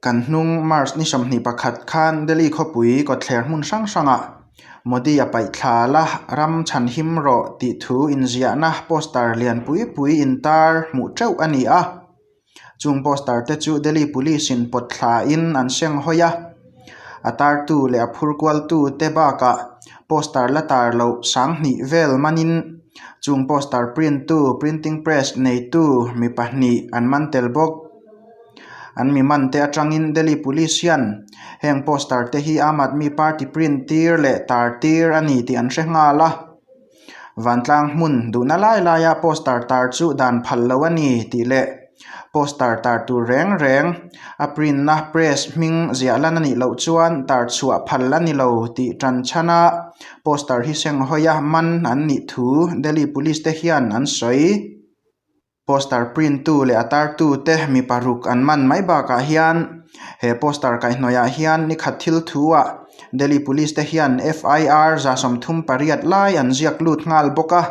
Kan hnung March ni 21 khan Delhi khawpui kawtthler hmun hrang hrangah Modi a paih thla la, ram chhanhim rawh tih thu inziahna poster lian pui pui intar hmuh teuh a ni a. Chung poster te chu Delhi Police in pawt thla in an seng hawi a, a tartu leh a phur kualtu te bakah poster la tar loh sanghnih vel manin chung poster print tu printing press neitu mi pahnih an man tel bawk. An mi man te atangin Delhi Police hian heng poster te hi Aam Aadmi Party print tir leh tar tir a ni tih an hre nghal a. Vantlang hmun duhna lai laia poster tar chu dan phal lo a ni tih leh poster tar tur reng reng a print na press hming ziah lan a nih loh chuan tar chhuah phal a ni lo tih tan chhan a poster hi seng hawi a man an nih thu Delhi Police te hian an sawi. Poster print tu leh a tar tu te mi paruk an man mai bakah hian he poster kaihhnawih ah hian ni khat thil thu ah Delhi Police te hian FIR 38 lai an ziak lut nghal bawk a,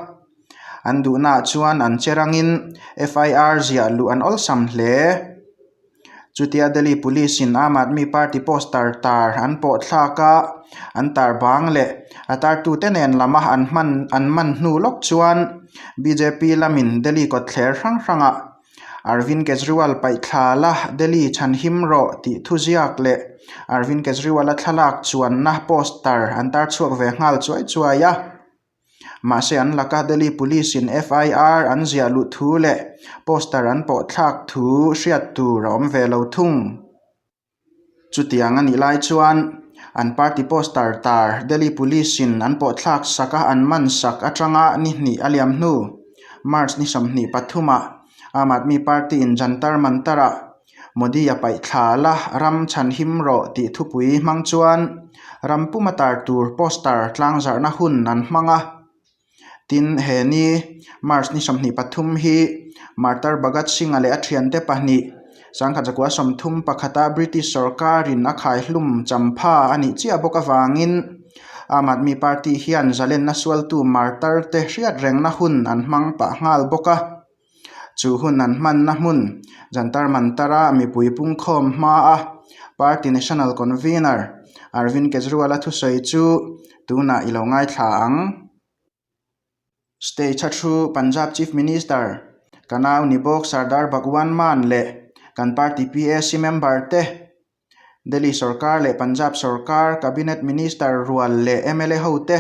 an duhna ah chuan an che rangin FIR ziah luh an awlsam hle. Chutia Delhi Police in Aam Aadmi Party poster tar an pawh thlak a, an tar bang leh a tartute nen lama an hman an man hnu lawk chuan bjp lamin Delhi kawtthler hrang hrangah Arvind Kejriwal paih thla la Delhi chhanhim rawh tih thuziak leh Arvind Kejriwal-a thlalak chuanna poster an tar chhuak ve nghal chuai chuai a. Mahse an laka Delhi Police in FIR an ziah luh thu leh poster an pawh thlak thu hriat tur a awm ve lo thung. Chutiang a nih lai chuan an party poster tar Delhi Police in an pawh thlak sak a an man sak atanga ni hnih a liam hnu March ni 23 ah Aam Aadmi Party in Jantar Mantar ah Modi a paih thla la ram chhanhim rawh tih thupui hmang chuan ram puma tar tur poster tlangzarhna hun an hmang a. Tin, he ni March ni 23 hi Martyr Bhagat Singh-a leh a thiante pahnih 1931-a British sorkarin a khaihlum champha a nih chiah bawk avangin Aam Aadmi Party hian zalenna sualtu martyr te hriatrengna hun an hmang pah nghal bawk a. Chu hun an hmanna hmun Jantar Mantar-a mipui pungkhawm hmaa Party National Convener Arvind Kejriwal-a thusawi chu tunah i lo ngaithla ang. Stage a thu Punjab Chief Minister ka nau ni bawk Sardar Bhagwan Mann leh kan party PAC member te Delhi sorkar leh Punjab sorkar Cabinet Minister rual leh mla ho te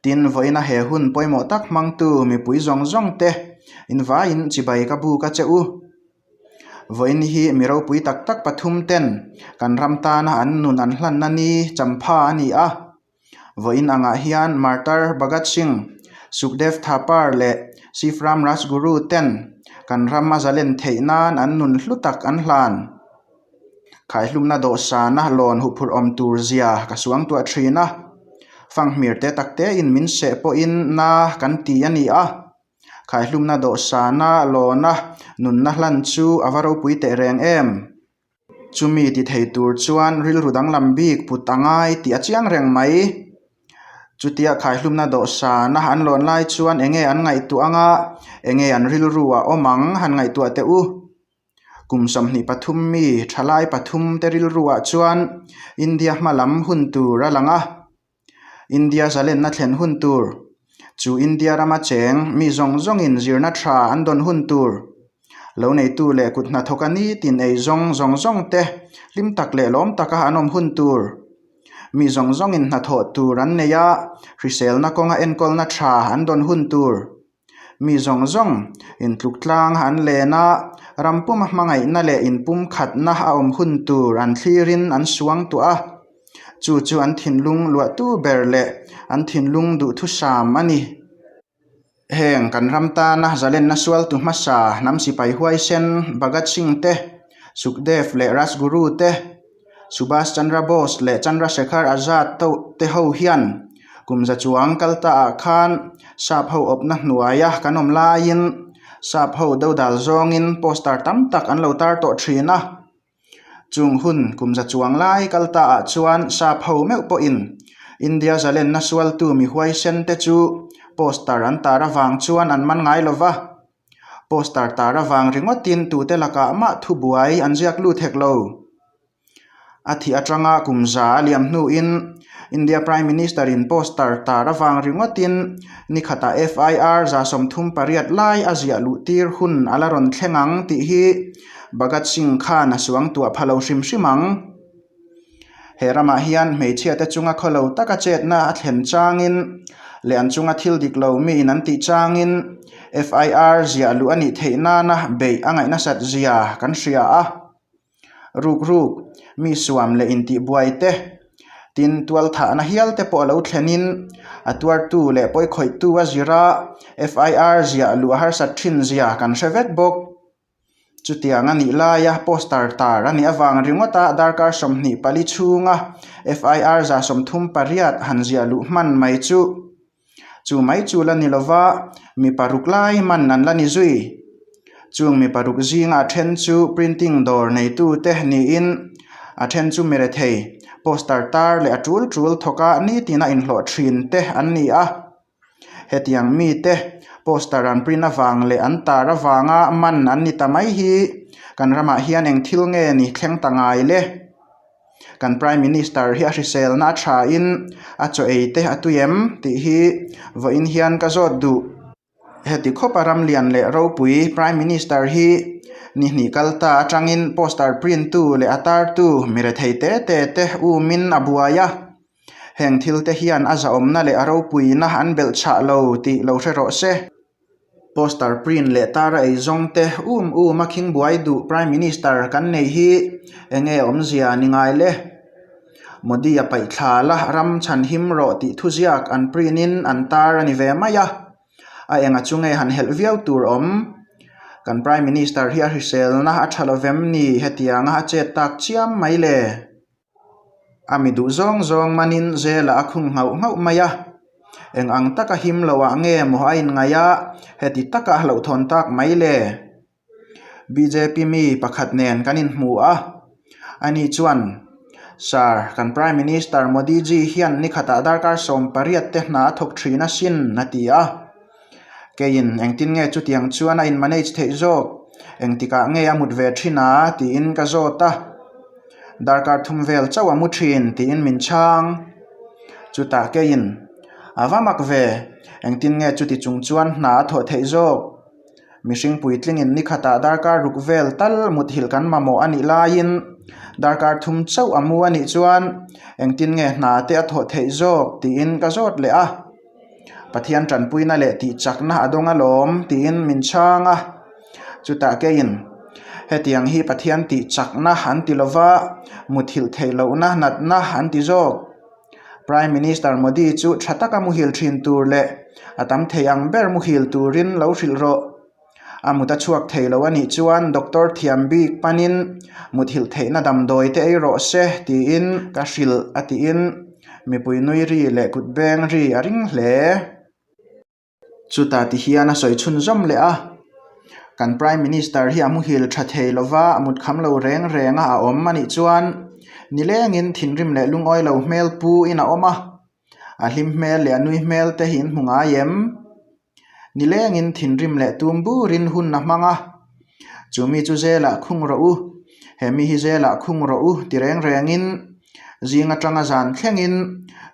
tin vawiina he hun pawimawh tak hmangtu mipui zawng zawng te invaiin chibai ka buk a che u. Vawiin hi mi ropui tak tak pathum ten kan ram tana an nun an hlanna ni champha a ni a. Vawiin angah hian Martyr Bhagat Singh, Sukhdev Thapar leh Shivram Rajguru ten kan ram a zalen theih nan an nun hlu tak an hlan. Khaihlumna dawhsana lawn huphurh awm tur zia ka suangtuah thin a, fanghmir te tak tein min seh pawhin na kan ti a ni a. Khaihlumna dawhsana lawna nunna hlan chu a va ropui teh reng em? Chumi ti thei tur chuan rilru danglam bik put a ngai tih a chiang reng mai. Chutia khaihlumna dawhsana an lawn lai chuan enge an ngaihtuah anga enge an rilru a awm ang han ngaihtuah teh u. Kum 23 mi thalai pathum te rilru ah chuan India hma lam hun tur a lang a. India zalenna thlen hun tur, chu India rama cheng mi zawng zawngin zirna tha an dawn hun tur, lo neitu leh kut hnathawka nitin ei zawng zawng zawng te hlim tak leh lawm taka an awm hun tur, mi zawng zawngin hnathawh tur an nei a, hriselna kawnga enkawlna tha an dawn hun tur. Mi zawng zawng intluk tlang an len a, ram puma hmangaihna leh inpumkhatna a awm hun tur an thlirin an suang tuah a. Chu chu an thinlung luahtu ber leh an thinlung duhthusam a ni. Heng kan ram tana zalenna sualtu hmasa hnam sipai huaisen Bhagat Singh te, Sukhdev leh Rajguru te, Subhas Chandra Bose leh Chandra Shekhar Azad te ho hian kum za chuang kal ta ah khan sap ho awpna hnuaia kan awm laiin sap ho dodal zawngin poster tam tak an lo tar tawh thin a. Chung hun kum za chuang lai kal ta ah chuan sap ho meuh pawhin India zalenna sualtu mi huaisen te chu poster an tar avang chuan an man ngai lova. Poster tar avang ringawtin tute lakah mah thubuai an ziak lut hek lo. A thih atanga kum za a liam hnuin India Prime Minister-in poster tar avang ringawtin ni khatah FIR 38 lai a ziah luh tir hun a la rawn thleng ang tih hi Bhagat Singh khan a suang tuah pha lo hrim hrim ang. He ramah hian hmeichhiate chunga khawlo taka chetna a thlen changin leh an chunga thil dik lo miin an tih changin FIR ziah luh a nih theih nana beih a ngaih nasat zia kan hria a. Ruk ruk, mi suam leh intihbuai te, tin tualthahna hial te pawh a lo thlenin a tuartu leh pawikhawihtu a zir a, FIR ziah luh a harsat thin zia kan hre vek bawk. Chutiang a nih laia poster tar a nih avang ringawta darkar 24 chhunga FIR 38 han ziah luh hman mai chu Chu mai chu la ni lova, mi paruk lai man an la ni zui. Chung mi paruk zinga a then chu printing dawr neitute niin a then chu mi rethei, poster tar leh a tul tul thawka nitina inhlawh thin te an ni a. Hetiang mite poster an print avang leh an tar avanga man an ni ta mai hi kan ramah hian eng thil nge ni thleng ta ngai le? Kan Prime Minister hi a hriselna a thain a chaw ei te a tui em tih hi vawiin hian ka zawt duh. Heti khawpa ram lian leh ropui Prime Minister hi ni hnih kal ta atangin poster print tu leh a tar tu mi rethei te te te umin a buai a. Heng thil te hian a zahawmna leh a ropuina an belh chhah lo tih lo hre rawh se. Poster print leh tar a ei zawng te um um a khing buai duh Prime Minister kan nei hi eng nge awmzia ni ngai le? Modi a paih thla la ram chhan him rawh tih thuziak an print in an tar a ni ve mai a, a enga chu nge han helh viau tur awm? Kan Prime Minister hi a hriselna a tha lovem ni hetianga a chet tak chiam mai le? A mi duh zawng zawng manin zela a khung nghauh nghauh mai a, eng ang taka him lo ah nge maw a inngaih a, heti taka a hlauhthawn tak mai le? Bjp mi pakhat nen kan inhmu a, ani chuan, Sir, kan Prime Minister Modi ji hian ni khatah darkar 18 te hna a thawk thin asin, a ti a. Keiin engtin nge chutiang chuan a in manage theih zawk? Engtikah nge a mut ve thin a? tiin ka zawt a. Darkar thum vel chauh a mu thin tiin min chhang. Chutah keiin, A va mak ve, engtin nge chuti chung chuan hna a thawh theih zawk? Mihring puitlingin ni khatah darkar ruk vel tal muthilh kan mamawh a nih laiin darkar thum chauh a mu a nih chuan engtin nge hna te a thawh theih zawk? tiin ka zawt leh a. Pathian tanpuina leh tihchakna a dawng alawm tiin min chhang a, chutah keiin hetiang hi Pathian tihchakna an ti lova, muthilh theih lohna natna an ti zawk. Prime Minister Modi chu tha taka muhil thin tur leh a tam thei ang ber muhil turin lo hrilh rawh. A mut a chhuak thei lo a nih chuan doctor thiam bik panin muthilh theihna damdawi te ei rawh se tiin ka hrilh a tiin mipui nui ri leh kut beng ri a ring hle. Chutah ti hian a sawi chhunzawm leh a, kan Prime Minister hi a muhil tha thei lova a mut kham lo reng reng a a awm a nih chuan nilengin thinrim leh lungawi lo hmel pu in a awm a, a hlim hmel leh a nui hmel te hi in hmu ngai em? Nilengin thinrim leh tum burin hun a hmang a, Chu mi chu zelah khung rawh u, he mi hi zelah khung rawh u ti reng rengin zing atanga zan thlengin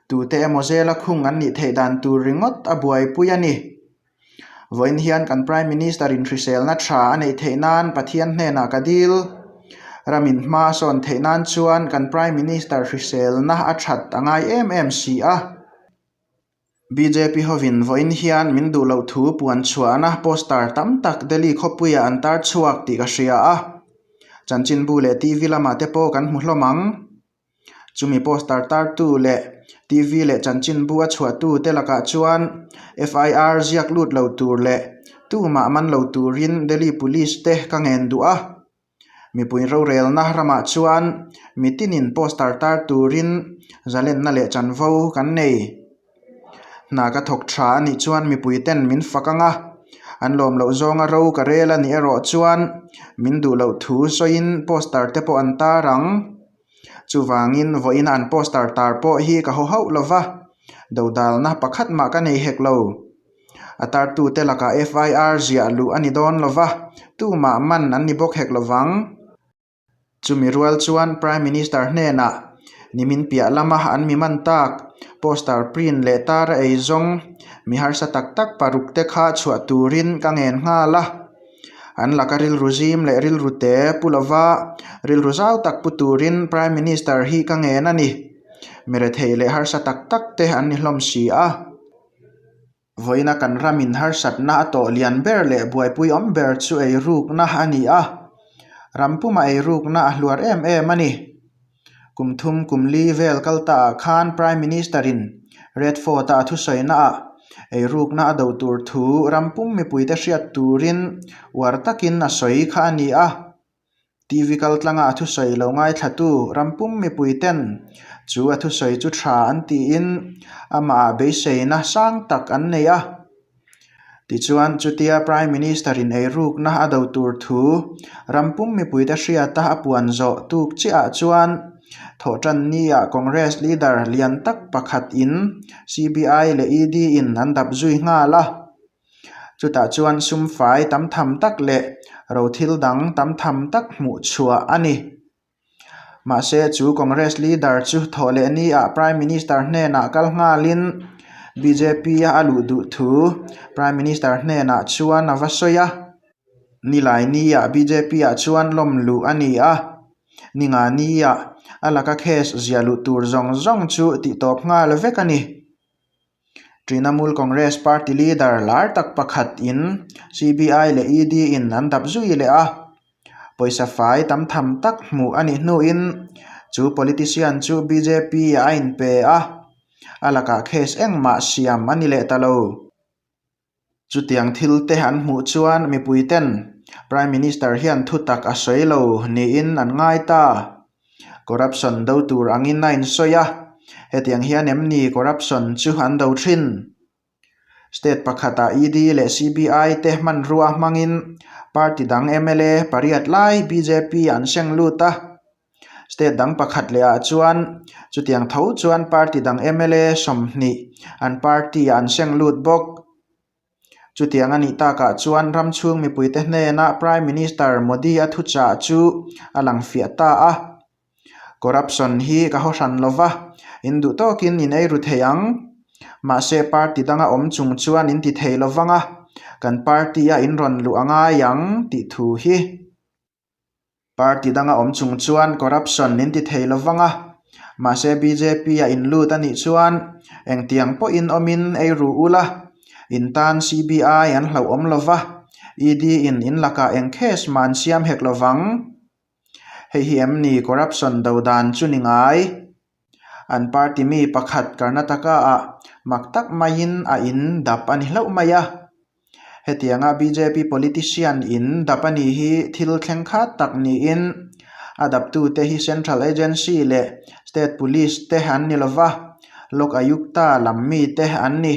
tute emaw zela khung an nih theih dan tur ringawt a buaipui a ni. Vawiin hian kan Prime Minister in hriselna tha a neih theih nan Pathian hnenah ka dil. Ramin hma a sawn theih nan chuan kan Prime Minister hriselna a that a ngai em em si a. Bjp hovin vawiin hian min duh loh thu puan chhuahna poster tam tak Delhi khawpuiah an tar chhuak tih ka hria a, chanchinbu leh TV lamah te pawh kan hmu hlawm ang. Chumi poster tartu leh TV leh chanchinbu a chhuahtu te lakah chuan FIR ziak lut lo tur leh tumah man lo turin Delhi Police te ka ngen duh a. Mipui rorelna ramah chuan mitinin poster tar turin zalenna leh chanvo kan nei. Hna ka thawk tha a nih chuan mipui ten min fak ang a, an lawm loh zawnga ro ka rel a nih erawh chuan min duh loh thu sawiin poster te pawh an tar ang. Chuvangin vawiina an poster tar pawh hi ka haw hauh lova, dodalna pakhat mah ka nei hek lo. A tartute lakah FIR ziah luh a ni dawn lo va, tumah man an ni bawk hek lo vang. Chumi rual chuan Prime Minister hnenah nimin piah lama an mi man tak poster print leh tar a ei zawng mi harsa tak tak paruk te kha chhuah turin ka ngen nghal a. An laka rilru zim leh rilru te pu lova rilru zau tak pu turin Prime Minister hi ka ngen a ni. Mi rethei leh harsa tak tak te an ni hlawm si a. Vawiina kan ramin harsatna a tawh lian ber leh buaipui awm ber chu eirukna a ni a, ram puma eirukna a hluar em em a ni. Kum thum kum li vel kal ta ah khan Prime Minister in Red Fort a a thusawi naah eirukna a do tur thu ram pum mipuite hriat turin uar takin a sawi kha a ni a. TV kal tlanga a thusawi lo ngaithlatu rampum mipui ten chu a thusawi chu tha an tiin amah beiseina sang tak an nei a. Tichuan chutia Prime Minister in eirukna a do tur thu rampum mipuite hriata a puan zawh tuk chiah ah chuan thawhtan ni ah Congress leader lian tak pakhat in CBI leh ED in an dap zui nghal a. Chutah chuan sum fai tam tham tak leh ro thil dang tam tham tak hmuh chhuah a ni. Mahse chu Congress leader chu thawh leh ni ah Prime Minister hnenah kal nghalin bjp a a luh duh thu Prime Minister hnenah chuan a va sawi a. Nilai ni ah bjp ah chuan lawm luh a ni a. Ninga ni ah a laka case ziah luh tur zawng zawng chu tihtawp nghal vek a ni. Trinamool Congress party leader lar tak pakhat in CBI leh ED in an dap zui leh a, pawisa fai tam tham tak hmuh a nih hnuin chu politician chu bjp ah a inpe a, a lakah case engmah siam a ni leh ta lo. Chutiang thil te an hmuh chuan mipui ten Prime Minister hian thutak a sawi lo niin an ngai ta. Corruption do tur angin a insawi a, hetiang hian em ni corruption chu an do thin? State pakhatah ED leh CBI te hmanrua hmangin party dang mla pariat lai bjp an seng lut a. State dang pakhat leh ah chuan chutiang tho chuan party dang mla 20 an party ah an seng lut bawk. Chutiang a nih takah chuan ram chhung mipuite hnena Prime Minister Modi a thuchah chu a lang fiah ta a. Corruption hi ka haw hran lova, in duh tawkin in ei ru thei ang. Mahse party danga awm chung chuan in ti thei lovang a, kan party a in rawn luh a ngai ang tih thu hi. Party danga awm chung chuan corruption min ti thei lo vang a, mahse bjp a in lut a nih chuan engtiang pawhin awmin ei ru ula, in tan CBI an hlauh awm lo va, ED in in lakah eng case mah an siam hek lo vang. Hei hi em ni corruption do dan chu ni ngai? An party mi pakhat Karnataka ah mak tak maiin a in dap a ni hlauh mai a. Hetianga bjp politician in dap a nih hi thil thleng khat tak niin a daptute hi central agency leh state police te an ni lova, Lok Ayukta lam mite an ni.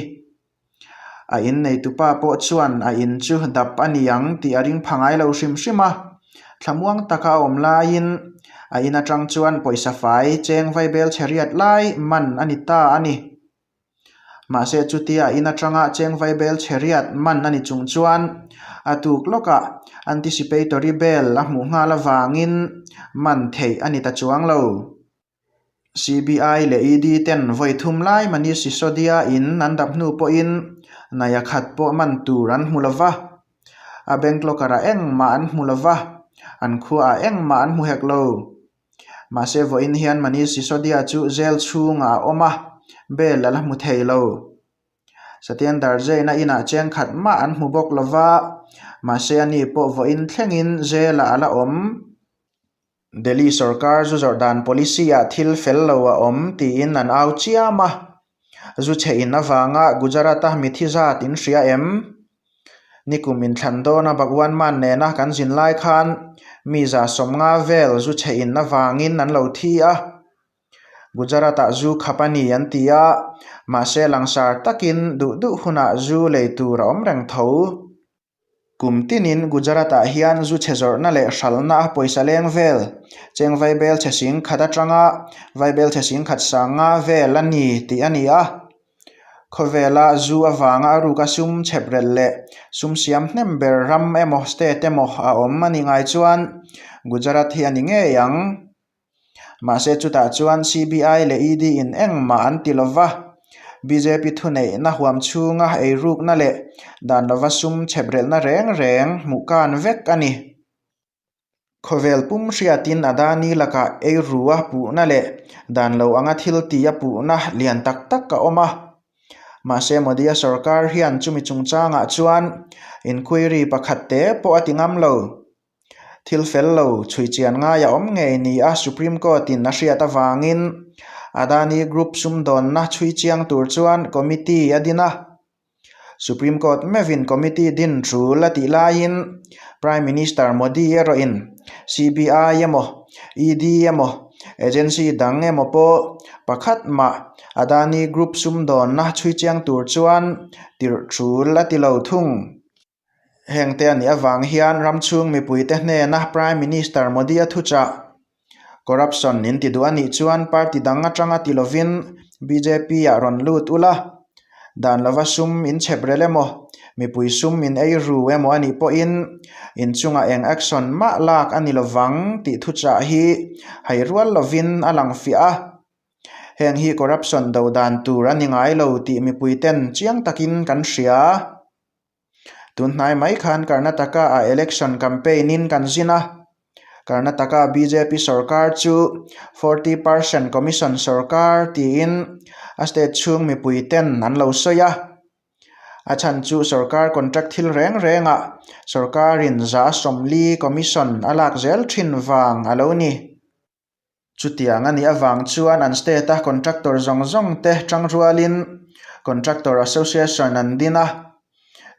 A in neitupa pawh chuan a in chu dap a ni ang tih a ring pha ngai lo hrim hrim a, thlamuang taka a awm laiin a in atang chuan pawisa fai cheng vaibel chhe riat lai man a ni ta a ni. Mahse chutia a in atanga cheng vaibel chhe riat man a ni chung chuan a tuk lawkah anticipatory bail a hmuh nghal avangin man theih a ni ta chuang lo. CBI leh ED ten vawi thum lai Manish Sisodia in an dap hnu pawhin Naya khat pawh man tur an hmu lova, a bank locker ah engmah an hmu lova, an khua ah engmah an hmu hek lo. Mahse vawiin hian Manish Sisodia chu jail chhungah a awm a, bail a la hmu thei lo. Satyendar Jain-a inah cheng khat mah an hmu bawk lova, mahse ani pawh vawiin thlengin jail ah a la awm. Delhi sorkar zu zawrh dan policy ah thil fel lo a awm tiin an au chiam a, zu chhe in avanga Gujarat-a mithi zat in hria em? Nikum inthlan dawna Bhagwan Mann nena kan zin lai khan mi 150 vel zu chhe in avangin an lo thi a, Gujarat-ah zu khap a ni an ti a, mahse langsar takin duh duh hunah zu lei tur a awm reng tho. Kum tinin Gujarat-ah hian zu chhe zawrhna leh hralhna a pawisa leng vel, cheng vaibel chhe sing khat atanga vaibel chhe sing khat sang nga vel a ni tih a ni a. Khawvela zu avanga a ruka sum chhep relh leh sum siam hnem ber ram emaw state emaw a awm a nih ngai chuan. Gujarat hi a ni ngei ang. Mahse chutah chuan CBI leh ED in engmah an ti lova, bjp thuneihna huam chhunga eirukna leh dan lova sum chheprelhna reng reng hmuh kan vek a ni. Khawvel pum hriatin Adani lakah eirua puhna leh dan lo anga thil ti a puhna lian tak tak a awm a. Mahse Modi-a sorkar hian chumi chungchangah chuan inquiry pakhat te pawh a ti ngam lo. Thil fel lo chhui chian ngai a awm ngei ni a Supreme Court in a hriat avangin Adani Group sumdawnna chhui chiang tur chuan committee a din a. Supreme Court meuhin committee din tul a tih laiin Prime Minister Modi erawhin CBI emaw, ED emaw, agency dang emaw pawh pakhat mah Adani Group sumdawnna chhui chiang tur chuan tirh tul a ti lo thung. Hengte a nih avang hian ram chhung mipuite hnena Prime Minister Modi-a thuchah, Corruption in ti duh a nih chuan party dang atanga ti lovin BJP-ah rawn lut ula, dan lova sum in chhep rel emaw, mipui sum in ei ru emaw a nih pawhin inchungah eng action mah lak a ni lovang tih thuchah hi hai rual lovin a lang fiah a. Heng hi corruption do dan tur a ni ngai lo tih mipuiten chiang takin kan hria. Tun hnai mai khan Karnataka ah election campaign in kan zin a, Karnataka bjp sorkar chu 40 percent commission sorkar tiin a state chhung mipui ten an lo sawi a, a chhan chu sorkar contract thil reng reng ah sorkar in 140 commission a lak zel thin vang a lo ni. Chutiang a nih avang chuan an state-a contractor zawng zawng te tang rualin Contractor Association an din a.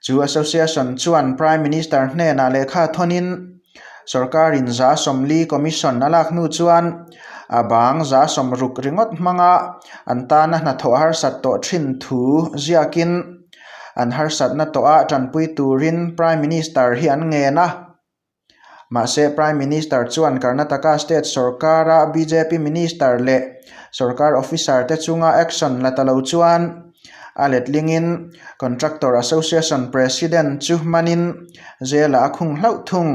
Chu association chuan Prime Minister hnenah lehkha thawnin sorkarin 140 commission a lak hnu chuan a bang 60 ringawt hmanga an tana hnathawh harsat tawh thin thu ziakin an harsatna tawhah tanpui turin Prime Minister hi an ngen a. Mahse, Prime Minister chuan Karnataka state sorkara bjp minister leh sorkar officer te chunga action la ta lo chuan a letlingin Contractor Association President chu hmanin jail-ah a khung hlauh thung.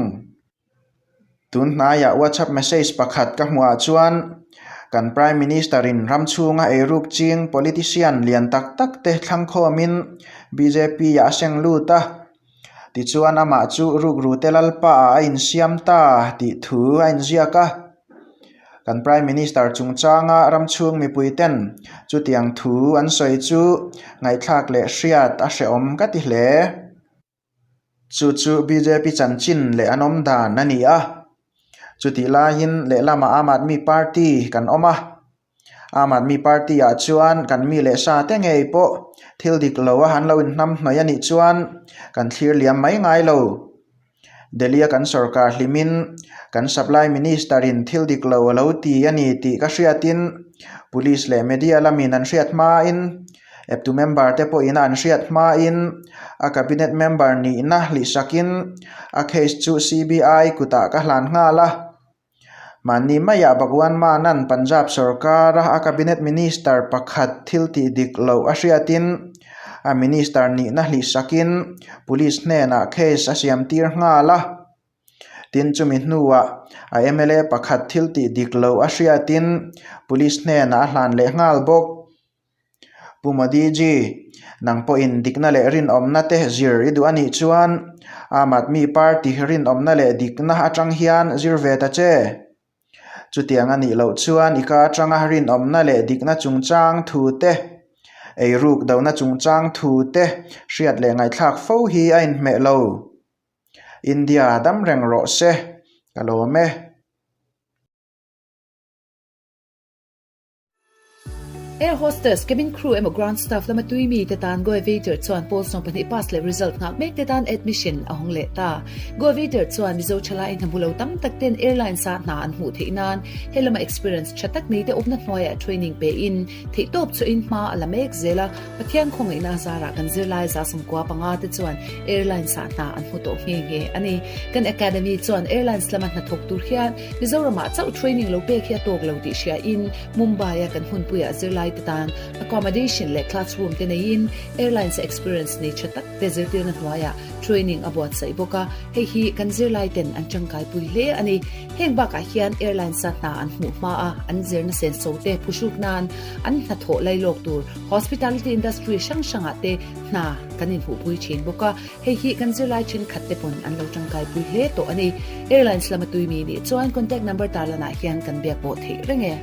Tun hnaiah WhatsApp message pakhat ka hmuhah chuan kan Prime Minister-in ram chhunga eiruk ching politician lian tak tak te thlangkhawmin BJP-ah a seng lut a. Tichuan amah chu rukrute lalpa ah a insiam ta tih thu a inziak a. Kan Prime Minister chungchanga ram chhung mipui ten chutiang thu an sawi chu ngaihthlak leh hriat a hrehawm ka ti hle. Chu chu bjp chanchin leh an awm dan a ni a. Chutih laiin lehlamah Aam Aadmi Party kan awm a. Aam Aadmi Party ah chuan kan mi leh sa te ngei pawh thil dik lo a han lo inhnam hnawih a nih chuan kan thlir liam mai ngai lo. Delhi a kan sorkar hlimin kan supply minister in thil dik lo a lo ti a ni tih ka hriatin police leh media lamin an hriat hmain eptu member te pawhin a an hriat hmain a cabinet member nihna hlihsakin a case chu CBI kutah ka hlan nghal a. Mahni maiah Bhagwan Mann-a'n Punjab sorkara a cabinet minister pakhat thil tih dik loh a hriatin a minister nihna hlihsakin police hnenah case a siam tir nghal a. Tin chumi hnuah a mla pakhat thil tih dik loh a hriatin police hnenah a hlan leh nghal bawk. Pu Modiji, nang pawhin dikna leh rinawmna te zir i duh a nih chuan Aam Aadmi Party rinawmna leh dikna atang hian zir ve ta che. Chutiang a nih loh chuan i ka atanga rinawmna leh dikna chungchang thu te, eiruk dohna chungchang thu te hriat leh ngaihthlak fo hi a inhmeh lo. India dam reng rawh se, ka lawm e. Air hostess, cabin crew emaw ground staff lama tui mi te tan Goevator chuan pawl 12 pass leh result nghak mek te tan admission a hawng leh ta. Goevator chuan Mizo thalai hna hmu lo tam tak ten airlines ah hna an hmuh theih nan he lama experience tha tak nei te awmna hnuaiah training pe in theihtawp chawhin hma a la mek zel a, Pathian khawngaihna a zarah kan zirlai 95 te chuan airlines ah hna an hmu tawh nghe nghe a ni. Kan academy chuan airlines lama hnathawk tur hian Mizoramah chauh training lo pek hi a tawk lo tih hria in Mumbai a kan hmunpuiah zirlai. zirlai te tan accommodation leh classroom te neiin airlines a experience nei tha tak te zirtirna hnuaiah training a buatsaih bawk a, hei hi kan zirlai ten an tangkaipui hle a ni. Heng bakah hian airlines a hna an hmuh hma a, an zirna senso te phuhruk nan an hnathawh lailawk tur hospitality industry hrang hrangah te hna kan inhmuhpui thin bawk a, hei hi kan zirlai thenkhat te pawn an lo tangkaipui hle tawh a ni. Airlines lama tuimi nih chuan contact number tarlanah hian kan biak pawh theih reng e.